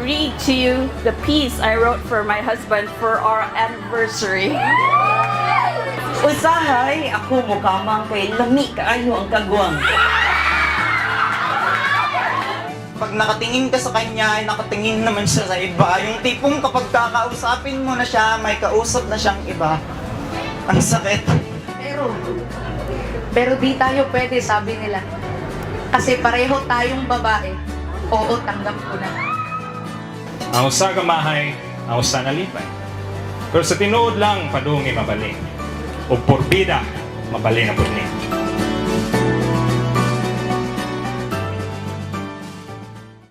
read to you the piece I wrote for my husband for our anniversary. Usahay, ako mukamang kay lami kaayo ang kagwang. Pag nakatingin ka sa kanya, ay nakatingin naman siya sa iba. Yung tipong kapag kakausapin mo na siya, may kausap na siyang iba. Ang sakit. Pero di tayo pwede, sabi nila. Kasi pareho tayong babae. Oo, tanggap ko na. Ang usa ka mahay, ang usa nalipay. Pero sa tinuod lang, padungi mabali. O porbida, mabali na pud ni.